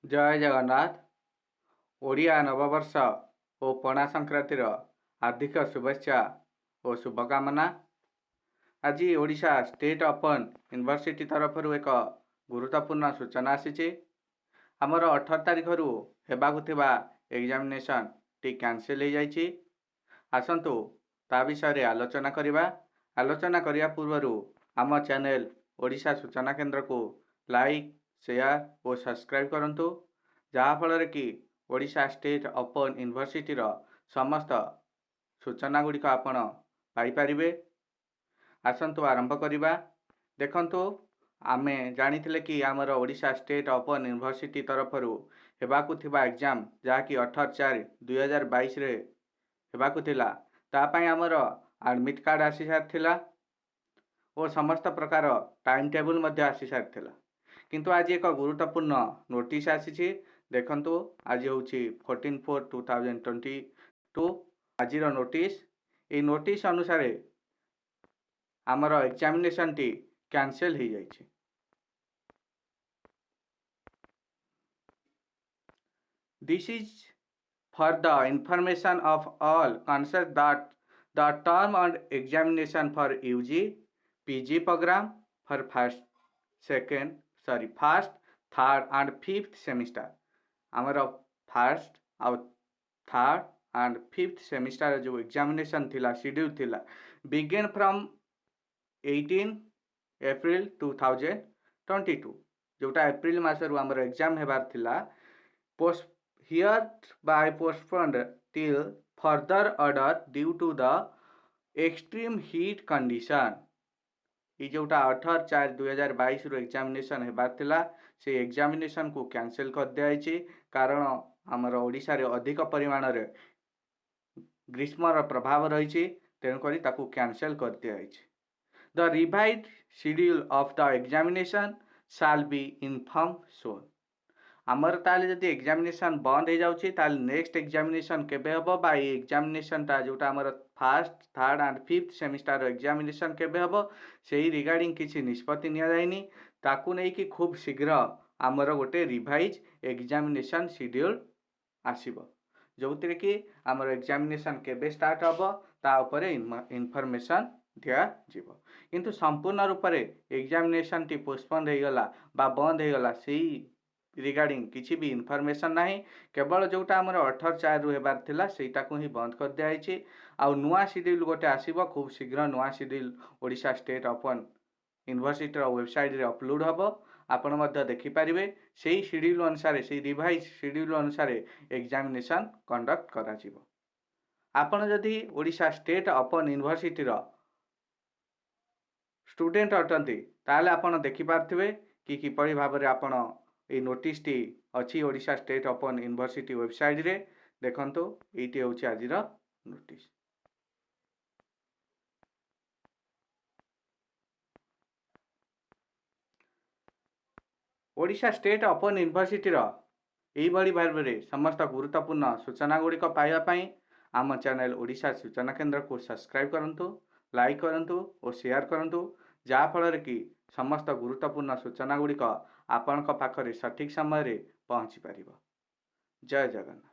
ଜୟ ଜଗନ୍ନାଥ। ଓଡ଼ିଆ ନବବର୍ଷ ଓ ପଣା ସଂକ୍ରାନ୍ତିର ହାର୍ଦ୍ଦିକ ଶୁଭେଚ୍ଛା ଓ ଶୁଭକାମନା। ଆଜି ଓଡ଼ିଶା ଷ୍ଟେଟ୍ ଓପନ୍ ୟୁନିଭର୍ସିଟି ତରଫରୁ ଏକ ଗୁରୁତ୍ୱପୂର୍ଣ୍ଣ ସୂଚନା ଆସିଛି। ଆମର 18 ତାରିଖରୁ ହେବାକୁ ଥିବା ଏକ୍ଜାମିନେସନ୍ଟି କ୍ୟାନସେଲ୍ ହୋଇଯାଇଛି। ଆସନ୍ତୁ, ତା ବିଷୟରେ ଆଲୋଚନା କରିବା। ଆଲୋଚନା କରିବା ପୂର୍ବରୁ ଆମ ଚ୍ୟାନେଲ୍ ଓଡ଼ିଶା ସୂଚନା କେନ୍ଦ୍ରକୁ ଲାଇକ୍, ସେୟାର ଓ ସବସ୍କ୍ରାଇବ୍ କରନ୍ତୁ, ଯାହାଫଳରେ କି ଓଡ଼ିଶା ଷ୍ଟେଟ୍ ଓପନ୍ ୟୁନିଭର୍ସିଟିର ସମସ୍ତ ସୂଚନା ଗୁଡ଼ିକ ଆପଣ ପାଇପାରିବେ। ଆସନ୍ତୁ, ଆରମ୍ଭ କରିବା। ଦେଖନ୍ତୁ, ଆମେ ଜାଣିଥିଲେ କି ଆମର ଓଡ଼ିଶା ଷ୍ଟେଟ୍ ଓପନ୍ ୟୁନିଭର୍ସିଟି ତରଫରୁ ହେବାକୁ ଥିବା ଏକ୍ଜାମ୍, ଯାହାକି 18/4/2022ରେ ହେବାକୁ ଥିଲା, ତା ପାଇଁ ଆମର ଆଡ଼ମିଟ୍ କାର୍ଡ଼ ଆସିସାରିଥିଲା ଓ ସମସ୍ତ ପ୍ରକାର ଟାଇମ୍ ଟେବୁଲ୍ ମଧ୍ୟ ଆସିସାରିଥିଲା। କିନ୍ତୁ ଆଜି ଏକ ଗୁରୁତ୍ୱପୂର୍ଣ୍ଣ ନୋଟିସ୍ ଆସିଛି। ଦେଖନ୍ତୁ, ଆଜି ହେଉଛି 14/4/2022 ଆଜିର ନୋଟିସ୍। ଏଇ ନୋଟିସ୍ ଅନୁସାରେ ଆମର ଏକ୍ଜାମିନେସନ୍ଟି କ୍ୟାନସେଲ୍ ହୋଇଯାଇଛି। This is for the information of all concerned that the term end examination for UG, PG program for first, second, sorry, first, third and fifth semester, ଆମର ଫାର୍ଷ୍ଟ ଆଉ ଥାର୍ଡ ଆଣ୍ଡ ଫିଫ୍ଥ ସେମିଷ୍ଟାର ଯେଉଁ examination ଥିଲା, schedule ଥିଲା, begin from 18 April 2022, ଯେଉଁଟା April ମାସରୁ ଆମର exam ହେବାର ଥିଲା, post hereby postponed till further order due to the extreme heat condition। ଏଇ ଯେଉଁଟା 18/4/2022ରୁ ଏକ୍ଜାମିନେସନ୍ ହେବାର ଥିଲା, ସେଇ ଏକ୍ଜାମିନେସନ୍କୁ କ୍ୟାନସେଲ୍ କରିଦିଆଯାଇଛି, କାରଣ ଆମର ଓଡ଼ିଶାରେ ଅଧିକ ପରିମାଣରେ ଗ୍ରୀଷ୍ମର ପ୍ରଭାବ ରହିଛି। ତେଣୁକରି ତାକୁ କ୍ୟାନସେଲ୍ କରିଦିଆଯାଇଛି। The revised schedule of the examination shall be inform soon। ଆମର ତାହେଲେ ଯଦି ଏକ୍ଜାମିନେସନ୍ ବନ୍ଦ ହେଇଯାଉଛି, ତାହେଲେ ନେକ୍ସଟ ଏକ୍ଜାମିନେସନ୍ କେବେ ହେବ ବା ଏଇ ଏକ୍ଜାମିନେସନ୍ଟା ଯେଉଁଟା ଆମର first, third and fifth semester examination କେବେ ହେବ, ସେଇ ରିଗାର୍ଡ଼ିଂ କିଛି ନିଷ୍ପତ୍ତି ନିଆଯାଇନି। ତାକୁ ନେଇକି ଖୁବ୍ ଶୀଘ୍ର ଆମର ଗୋଟେ ରିଭାଇଜ୍ ଏକ୍ଜାମିନେସନ୍ ସିଡ୍ୟୁଲ୍ ଆସିବ, ଯେଉଁଥିରେ କି ଆମର ଏକ୍ଜାମିନେସନ୍ କେବେ ଷ୍ଟାର୍ଟ ହେବ, ତା ଉପରେ ଇନଫର୍ମେସନ୍ ଦିଆଯିବ। କିନ୍ତୁ ସମ୍ପୂର୍ଣ୍ଣ ରୂପରେ ଏକ୍ଜାମିନେସନ୍ଟି ପୋଷ୍ଟପୋଣ୍ଡ ହେଇଗଲା ବା ବନ୍ଦ ହେଇଗଲା, ସେଇ ରିଗାର୍ଡ଼ିଂ କିଛି ବି ଇନଫର୍ମେସନ୍ ନାହିଁ। କେବଳ ଯେଉଁଟା ଆମର 18/4ରୁ ହେବାର ଥିଲା, ସେଇଟାକୁ ହିଁ ବନ୍ଦ କରିଦିଆଯାଇଛି। ଆଉ ନୂଆ ସିଡ୍ୟୁଲ୍ ଗୋଟେ ଆସିବ। ଖୁବ୍ ଶୀଘ୍ର ନୂଆ ସିଡ୍ୟୁଲ୍ ଓଡ଼ିଶା ଷ୍ଟେଟ୍ ଓପନ୍ ୟୁନିଭର୍ସିଟିର ୱେବସାଇଟ୍ରେ ଅପଲୋଡ଼ ହେବ। ଆପଣ ମଧ୍ୟ ଦେଖିପାରିବେ। ସେଇ ସିଡ୍ୟୁଲ୍ ଅନୁସାରେ, ସେଇ ରିଭାଇଜ୍ ସିଡ୍ୟୁଲ୍ ଅନୁସାରେ ଏକ୍ଜାମିନେସନ୍ କଣ୍ଡକ୍ଟ କରାଯିବ। ଆପଣ ଯଦି ଓଡ଼ିଶା ଷ୍ଟେଟ୍ ଓପନ୍ ୟୁନିଭର୍ସିଟିର ଷ୍ଟୁଡେଣ୍ଟ ଅଟନ୍ତି, ତାହେଲେ ଆପଣ ଦେଖିପାରୁଥିବେ କି କିପରି ଭାବରେ ଆପଣ ଏଇ ନୋଟିସଟି ଅଛି ଓଡ଼ିଶା ଷ୍ଟେଟ୍ ଓପନ୍ ୟୁନିଭର୍ସିଟି ୱେବସାଇଟ୍ରେ। ଦେଖନ୍ତୁ, ଏଇଟି ହେଉଛି ଆଜିର ନୋଟିସ୍। ଓଡ଼ିଶା ଷ୍ଟେଟ୍ ଓପନ୍ ୟୁନିଭର୍ସିଟିର ଏଇଭଳି ଭାବରେ ସମସ୍ତ ଗୁରୁତ୍ୱପୂର୍ଣ୍ଣ ସୂଚନା ଗୁଡ଼ିକ ପାଇବା ପାଇଁ ଆମ ଚ୍ୟାନେଲ୍ ଓଡ଼ିଶା ସୂଚନା କେନ୍ଦ୍ରକୁ ସବସ୍କ୍ରାଇବ୍ କରନ୍ତୁ, ଲାଇକ୍ କରନ୍ତୁ ଓ ସେୟାର କରନ୍ତୁ, ଯାହାଫଳରେ କି ସମସ୍ତ ଗୁରୁତ୍ୱପୂର୍ଣ୍ଣ ସୂଚନା ଗୁଡ଼ିକ ଆପଣଙ୍କ ପାଖରେ ସଠିକ୍ ସମୟରେ ପହଞ୍ଚି ପାରିବ। ଜୟ ଜଗନ୍ନାଥ।